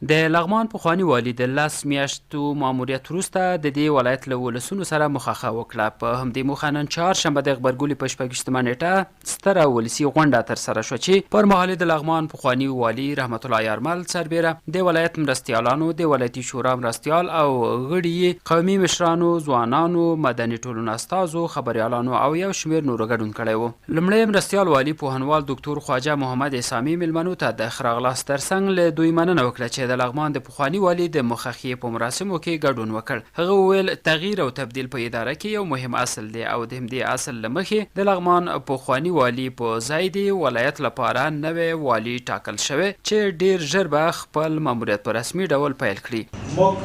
د لغمان پخواني والي د 10 میاشتو ماموریت وروسته د دې ولایت له ولسونو سره مخه وکړه. په همدې موخه نن چهارشنبه د غبرګولي په 26مه نېټه ستره ولسي غونډه ترسره شوه چې پر مهال د لغمان پخواني والي رحمت الله یارمل سربېره د ولایت مرستیالانو، د ولایتي شورا مرستیال او غړي یې، قومي مشرانو، ځوانانو، مدني ټولنو استازو، خبریالانو او یو شمېر نورو ګډون کړی و. لومړی مرستیال والي پوهنوال دوکتور خواجه محمد عصامي مېلمنو ته د ښه راغلاست ترڅنګ له دوی مننه وکړه چې د لغمان د پخواني والي د مخښې په مراسمو کې ګډون وکړ. هغه وویل، تغییر او تبدیل په اداره کې یو مهم اصل دی او د همدې اصل له مخې د لغمان پخواني والي په ځای دې ولایت لپاره نوی والي ټاکل شوی چې ډېر ژر به خپل ماموریت په رسمي ډول پیل کړي. موږ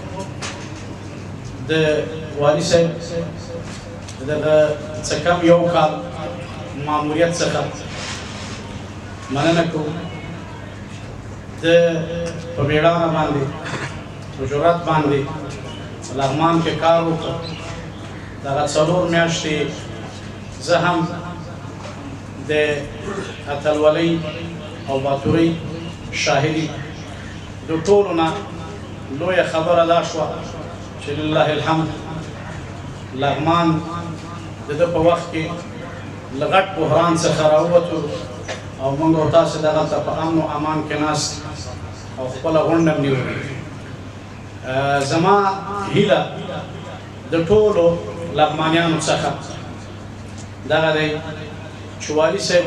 د والي صاحب د دغه څه کم یو کال ماموریت څخه مننه کوو. ده په میړانه باندې، په جرأت باندې په لغمان کې کار وکړ. دغه 4 میاشتې زه هم د اتلولۍ او باتورۍ شاهدي. د ټولو نه لویه خبره دا شوه چې لله الحمد لغمان د ده په وخت کې له غټ بحران څخه راووتو او موږ او تاسې دغلته په امن او امان کې ناست او خپله غونډه هم نیولې. زما هیله د ټولو لغمانیانو څخه دغه دی چې والي صاحب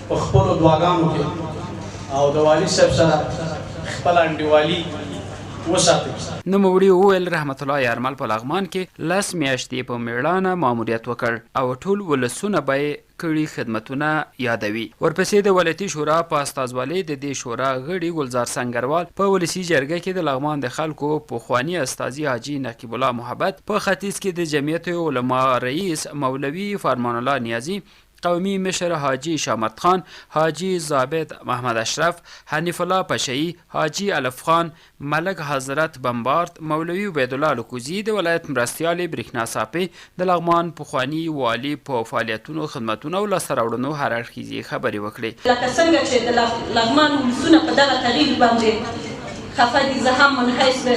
په خپلو دعاګانو کې او د والي صاحب سره خپله انډیوالي وساتئ. نوموړي وویل، رحمت الله یارمل په لغمان کې 10 میاشتې په مېړانه ماموریت وکړ او ټول ولسونه به یې کړي خدمتونه یادوي. ورپسې د ولایتي شورا په استازولۍ د دې شورا غړي ګلزار سنګروال، په ولسي جرګه کې د لغمان د خلکو پخواني استازي حاجي نقیب الله محبت، په ختیځ کې د جمعیت علما رئیس مولوي فرمان الله نیازي، قومي مشر حاجي شامرد خان، حاجي ضابط محمد اشرف، حنیف الله پشهيي، حاجي الف خان، ملک حضرت بمبارد، مولوي عبیدالله الکوزي، د ولایت مرستیالې برېښنا ساپي د لغمان پخواني والي په فعالیتونو، خدمتونو او لاسته راوړنو هر اړخیزې خبرې وکړې. لکه څنګه چې د لغمان ولسونه په دغه تغییر باندې خفه دي، زه هم منحیث د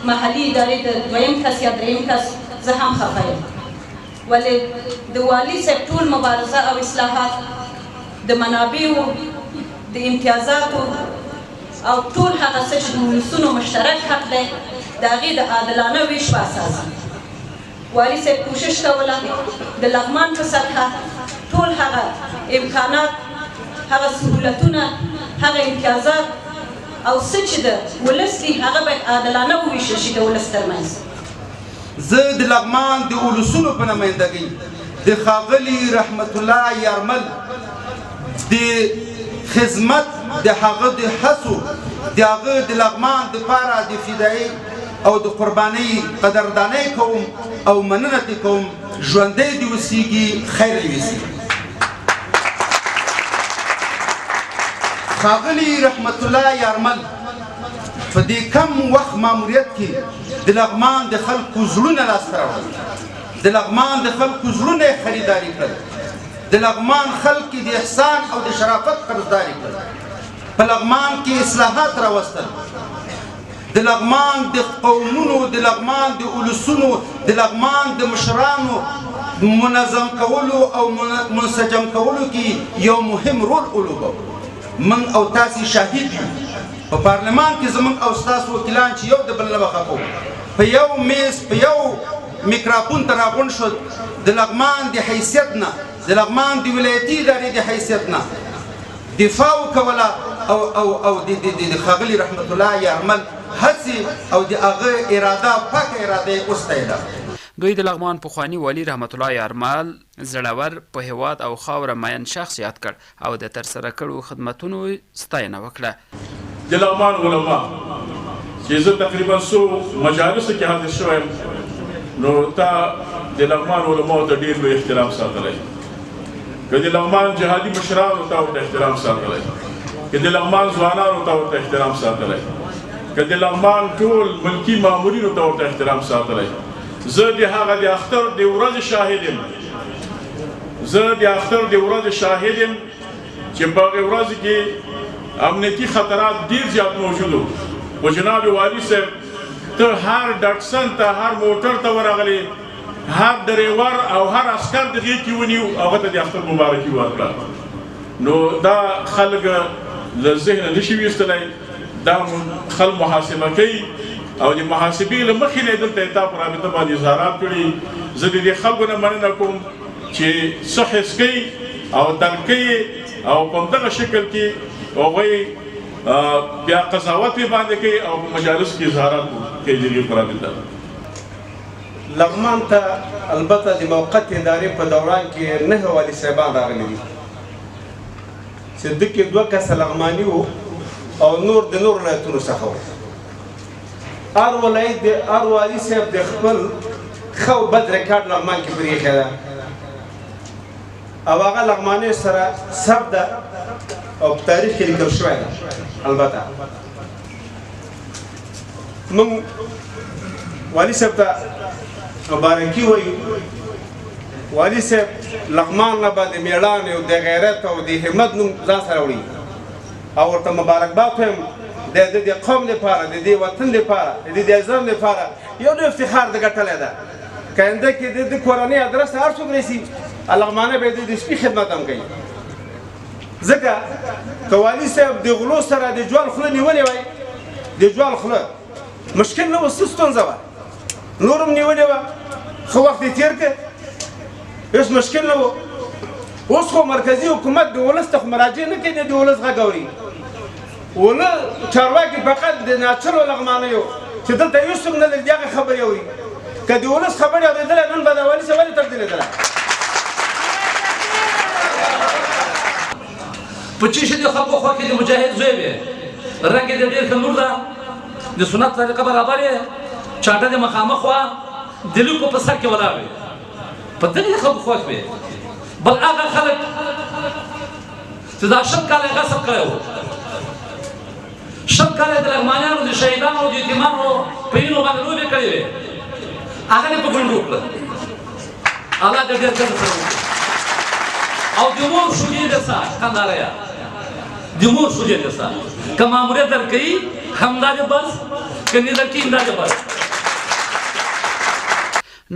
محلي ادارې د دویم کس یا دریم کس زه هم خفه یم. ولې د والي صاحب ټول مبارزه او اصلاحات د منابعو، د امتیازاتو او ټول هغه څه چې د ولسونو مشترک حق دی د هغې د عادلانه ویش په اساس. والي صاحب کوشش کوله د لغمان په سطحه ټول هغه امکانات، هغه سهولتونه، هغه امتیازات او څه چې د ولس دي هغه باید عادلانه وویشل شي د ولس ترمنځ. زه د لغمان د ولسونو په نمایندګۍ د ښاغلي رحمت الله یارمل د خدمت، د هغه د هڅو، د هغه د لغمان دپاره د فدایي او د قربانۍ قدردانۍ کوم او مننه ترې کوم. ژوندی دې اوسېږي، خیر دې ویسي. ښاغلي رحمت الله یارمل په دې کم وخت ماموریت کې د لغمان د خلکو زړونه لاسته راوړل، د لغمان د خلکو زړونه یې خریداري کړل، د لغمان خلک یې د احسان او د شرافت قرضداري کړل، په لغمان کې اصلاحات راوستل، د لغمان د قومونو، د لغمان د ولسونو، د لغمان د مشرانو منظم کولو او منسجم کولو کې یو مهم رول ولوباوه. موږ او تاسې شاهد یو، په پارلمان کې زموږ او ستاسو وکیلان چې یو د بل نه وخه کوو، په یو میز په یو میکرافون ته راغونډ شول، د لغمان د حیثیت نه، د لغمان د ولایتي ادارې د حیثیت نه دفاع وکوله او او او د د ښاغلي رحمت الله یارمل هڅې او د هغه اراده، پاکه اراده یې وستایله. دوی د لغمان پخواني والي رحمت الله یارمل زړور، په هېواد او خاوره مین شخص یاد کړ او د ترسره کړو خدمتونو ستاینه وکړه. د لغمان علما چې زه تقریبا څو مجالسو کې حاضر شوی یم، نو تا د لغمان علماو ته ډېر لوی احترام ساتلی، که د لغمان جهادي مشرانو ته ورته احترام ساتلی، که د لغمان ځوانانو ته ورته احترام ساتلی، که د لغمان ټول ملکي مامورینو ته ورته احترام ساتلی. زه د هغه د اختر د ورځې شاهد یم، زه د اختر د ورځې شاهد یم چې په هغې ورځ کې امنیتي خطرات ډېر زیات موجود وو. خو جناب والي صاحب ته هر ډټسن ته، هر موټر ته ورغلې، هر ډریور او هر عسکر د غېږ کې ونیو، هغه ته د اختر مبارکي ورکړه. نو دا خلک له ذهنه نشي ویستلی، دا خلک محاسبه کوي او د محاسبې له مخې نه دلته تا په رابطه باندې اظهارات کړي. زه د دې خلکو نه مننه کوم چې څه حس کوي او درک کوي او په همدغه شکل کې هغوی بیا قضاوت یې باندې کوي او په مجالس کې اظهارات کوي د دې په رابطه. لغمان ته البته د موقت ادارې په دوران کې 9 والي صاحبان راغلي دي چې دکې 2 کسه لغماني وو او نور د نور ولایتونو څخه وو. هر ولایت د هر والي صاحب د خپل ښه او بد ریکارډ لغمان کې پرېښی ده او هغه لغمانیو سره ثبت ده او په تاریخ کې لیکل شوی ده. البته موږ والي صاحب ته مبارکي وایو. والي صاحب لغمان نه به د میړانې او د غیرت او د همت نوم ځان سره وړي او ورته مبارکباد وایم. د دې قوم لپاره، د دې وطن لپاره، د دې عزم لپاره یو لوی افتخار د ګټلی ده. که آینده کې د کورنۍ ادرس ته هر څوک رسي، لغمانه به د سپي خدمت هم کوي. ځکه که والي صاحب د غلو سره د جوال خوله نیولې وای، د جوال خوله مشکل نه و، څه ستونزه وه، نور هم نیولې وه، ښه وخت یې تېر کړ، هېڅ مشکل نه و. اوس خو مرکزي حکومت د ولس ته خو مراجع نه کوي، نه د ولس غږ اوري. ولس چارواکي فقط د ناچلو لغمانیو چې دلته هېڅ څوک نه لري د هغې خبرې اوري. که د ولس خبرې اورېدلی نن به د والي صاحب ولې تبدیلېدلی؟ په چې شي د خلکو خوښې د مجاهد زوی وي، رنګ یې د ډېر ښه لور ده، د سنت طریقه برابر یې، چاټه د مخامخ وه، د لیکو په سر کې ولاړ وي، په دغې د خلکو خوښ وي. بل هغه خلک چې دا 20 کاله یې غصب کړی و، 20 کاله یې د لغمانیانو د شهیدانو د یتیمانو په وینو باندې لوبې کړې وې، هغه دې په ګونډو کړل. الله دې ډېر ښه درسره وکړي. او د مور شودې دې سه کندهاریا، د مور شودې دې سه، که ماموریت درکوي همدا دې بس، که نه درکوي همدا دې بس.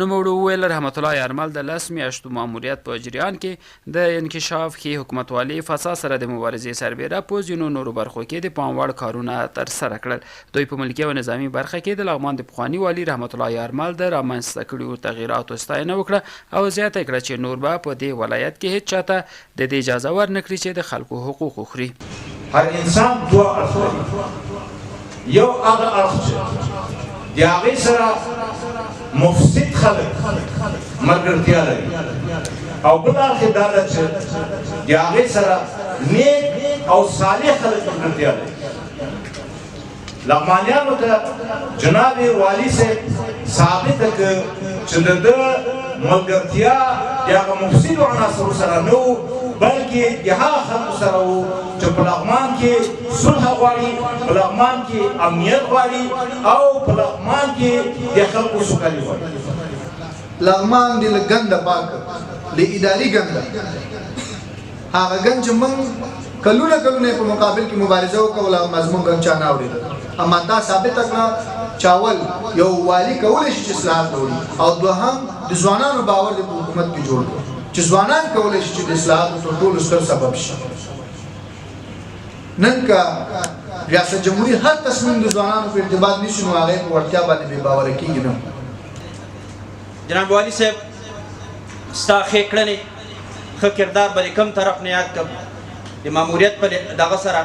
نوموړي وویل، رحمت الله یارمل د 10 میاشتو ماموریت په جریان کې د انکشاف، ښې حکومتوالۍ، فساد سره د مبارزې سربېره په ځینو نورو برخو کې د پام وړ کارونه ترسره کړل. دوی په ملکي او نظامي برخه کې د لغمان د پخواني والي رحمت الله یارمل د رامنځته کړیو تغیراتو ستاینه وکړه او زیاته یې کړه چې نور به په دې ولایت کې هېڅ چاته د دې اجازه ورنکړي چې د خلکو حقوق وخوري. هر انسان دوه اړخ لري، یو هغه اړخ چې د هغې سره مفسد خلک ملګرتیا لري او بل اړخ یې دا ده چې د هغې سره نیک او صالح خلک ملګرتیا لري. لغمانیانو ته جناب والي صاحب ثابته کړه چې د ده ملګرتیا د هغه مفسدو عناصرو سره نه وو، بلکې د هغه خلکو سره وو چې په لغمان کې صلح غواړي، په لغمان کې امنیت غواړي او په لغمان کې د خلکو سوکالي غواړي. لغمان دې له ګنده پاک کړ، له اداري ګنده، هغه ګند چې موږ کلونه کلونه په مقابل کې مبارزه وکوله، اما زموږ غږ چا نه اورېده. اما تا ثابته کړه چې اول یو والي کولی شي چې اصلاحات راوړي، او دوهم د ځوانانو باور دې په حکومت کې جوړ کړ چې ځوانان کولی شي چې د اصلاحاتو تر ټولو ستر سبب شي. نن که ریاست جمهوري هر تصمیم د ځوانانو په ارتباط نیسي، نو هغه په وړتیا باندې بې باوره کېږي نه. جناب والي صاحب، ستا ښې کړنې، ښه کردار به د کوم طرف نه یاد کړم؟ د ماموریت په دغه سره،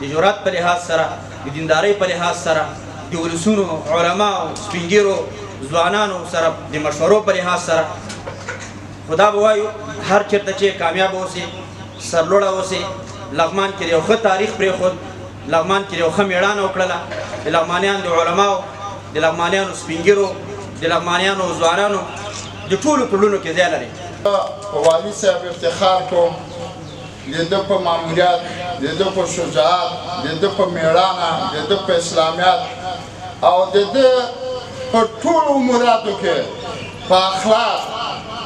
د جرات په لحاظ سره، د دیندارۍ په لحاظ سره، د ولسونو، علماو، سپینږیرو، ځوانانو سره د مشورو په لحاظ سره. خو دا به وایو هر چېرته چې کامیاب اوسې، سرلوړه اوسې. لغمان کې یو ښه تاریخ پرېښود، لغمان کې یو ښه مېړانه وکړله. د لغمانیانو د علماو، د لغمانیانو سپینږیرو، د لغمانیانو ځوانانو د ټولو په زړونو کې ځای لري. په والي صاحب افتخار کوم، د ده په ماموریت، د ده په شجاعت، د ده په مېړانه، د ده په اسلامیت او د ده په ټولو اموراتو کې په اخلاق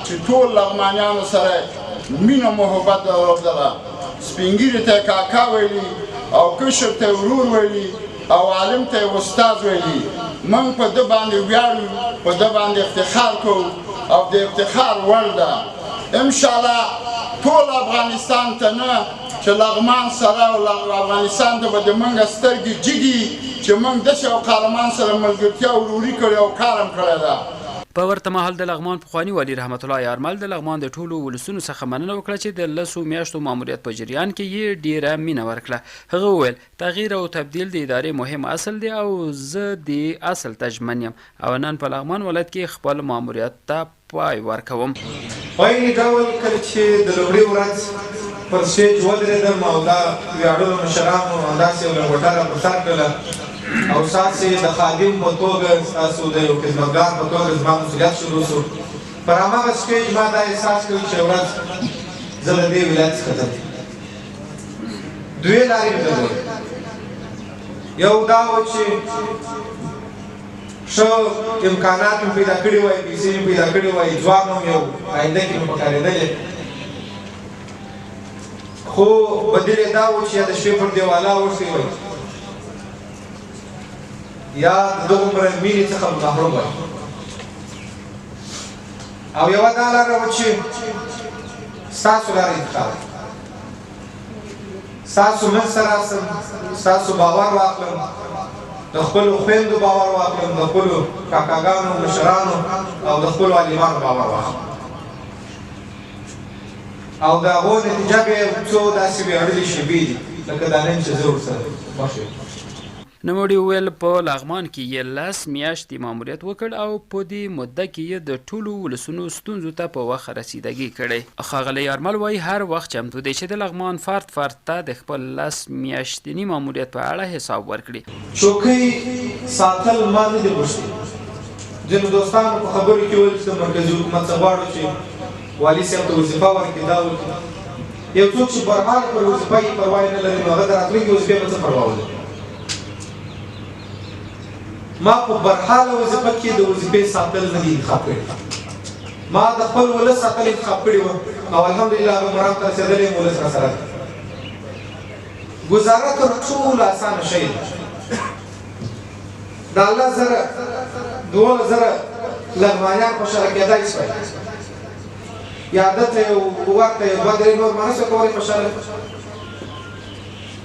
چې ټول لغمانیانو سره مینه محبت درلودله. سپینږیري ته یې کاکا ویلي او کشر ته یې ورور ویلي. او عالم ته یې استاد ویلي. موږ په ده باندې ویاړو، په ده باندې افتخار کوو او د افتخار وړ ده. ان شاءالله ټول افغانستان ته نه چې لغمان سره او افغانستان ته به د موږ سترګې جګي چې موږ داسې یو قهرمان سره ملګرتیا وروري کړې او کار هم کړی ده. په ورته مهال د لغمان پخواني والي رحمت الله یارمل د لغمان د ټولو ولسونو څخه مننه وکړه چې د لسو میاشتو ماموریت په جریان کې یې ډیره مینه ورکړه. هغه وویل، تغیر او تبدیل د ادارې مهم اصل دی او زه دې اصل ته ژمن یم او نن په لغمان ولایت کې خپل ماموریت ته پای ورکوم. په عین ډول کله چې د لومړي ورځ پر سټېج ودرېدم او دا ویاړلو مشرانو همداسې یو لنګوټه را پر سر کړله او ستاسې د خادم په توګه ستاسو د یو خدمتګار په توګه زما مسؤلیت شروع شو، پر هماغه سټېج ما دا احساس کړ چې یوه ورځ زه له دې ولایت څخه ځم. دوې لارې مې درلودې، یو دا و چې ښه امکانات مې پیدا کړي وای، پیسې مې پیدا کړي وای، ځوان وم، یو آینده کې مې پکارېدلې، خو بدیل یې دا و چې یا د شپې پر دیواله اوښتی وای یا د دغومره مینې څخه محروم وای، او یوه دا لاره وه چې ستاسو لاره انتخاب کړم، ستاسو منځ ته راسم، ستاسو باور واخلم، د خپلو خویندو باور واخلم، د خپلو کاکاګانو، مشرانو او د خپلو عالمانو باور واخلم، او د هغو نتیجه بیا یو څو داسې ویاړلې شېبې دي لکه دا نن چې زه ورسره مخ یم. نوموړي وویل، په لغمان کې یې لس میاشتې ماموریت وکړ او په دې موده کې یې د ټولو ولسونو ستونزو ته په وخت رسیدګي کړې. ښاغلی یارمل وايي، هر وخت چمتو دی چې د لغمان فرد فرد ته د خپل لس میاشتني ماموریت په اړه حساب ورکړي. چوکۍ ساتل ما نه دي غوښتي. ځینو دوستانو په خبرو کې وویل چې د مرکزي حکومت څخه غواړو چې والي صاحب ته وظیفه ورکړي، دا وکړي. یو څوک چې برحال پر وظیفه یې پروا نه لري، نو هغه د راتلونکې وظیفې په څه پروا ولري؟ ما په برحاله وظیفه کې د وظیفې ساتل نه دي انتخاب کړي، ما د خپل ولس ساتل انتخاب کړي وو او الحمدلله هغه مرام ته رسېدلی یم، ولس راسره دی. ګزاره تر ټولو اسانه شی دی. د الله زره 12,000 لغمانیان خوشحاله کېدای شوای، یا ده ته یو ورته یو دوه درې نور ما نه شو کولی خوشحاله.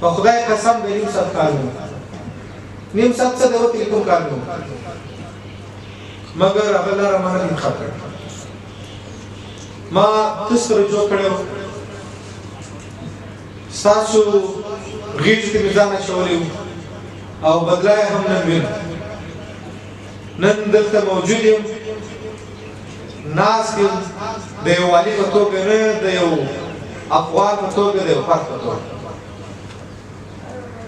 په خدای قسم د نیم ساعت کار مې وکړ، نیم ساعت څه د یوه تلیفون کار مې وکړ، مګر هغه لاره ما نه انتخاب کړې. ما تاسو ته رجوع کړې وه، ستاسو غېږ کې مې ځان اچولی و او بدله یې هم نن وینم. نن دلته موجود یم، ناست یم، د یو والي په توګه نه، د یو افغان په توګه، د یو فرد په توګه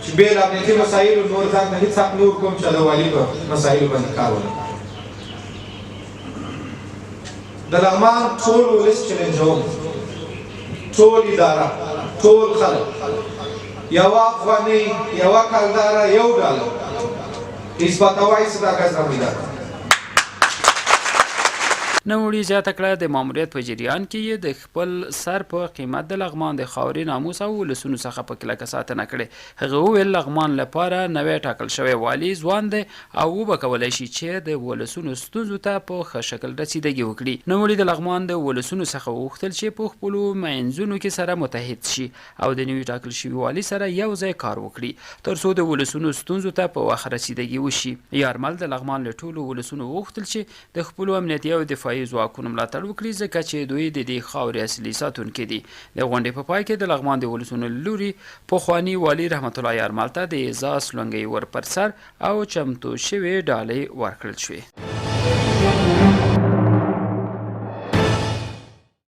چې بې له امنیتي مسایلو نور ځان ته هېڅ حق نه ورکوم چې د والي په مسایلو باندې کار ونه کړم. د لغمان ټول ولس چلنجوم، ټول اداره، ټول خلک، یوه افغانۍ، یوه کالداره، یو ډالر اثباتوای څه دا ګز را میدان. نوموړي زیاته کړه، د ماموریت په جریان کې یې د خپل سر په قیمت د لغمان د خاورې، ناموس او ولسونو څخه په کلکه ساتنه کړې. هغه وویل، لغمان لپاره نوی ټاکل شوی والي ځوان دی او وبه کولای شي چې د ولسونو ستونزو ته په ښه شکل رسیدګي وکړي. نوموړي د لغمان د ولسونو څخه وغوښتل چې په خپلو منځونو کې سره متحد شي او د نوي ټاکل شوي والي سره یو ځای کار وکړي تر څو د ولسونو ستونزو ته په وخت رسیدګي وشي. یارمل د لغمان له ټولو ولسونو وغوښتل چې د خپلو امنیتي او دفاعي ځواکونو ملاتړ وکړي ځکه چې دوی د دې خاورې اصلي ساتونکي دي. د غونډې په پای کې د لغمان د ولسونو له لوري پخواني والي رحمت الله یارمل ته د اعزاز لونګۍ ور پر سر او چمتو شوې ډالۍ ورکړل شوې.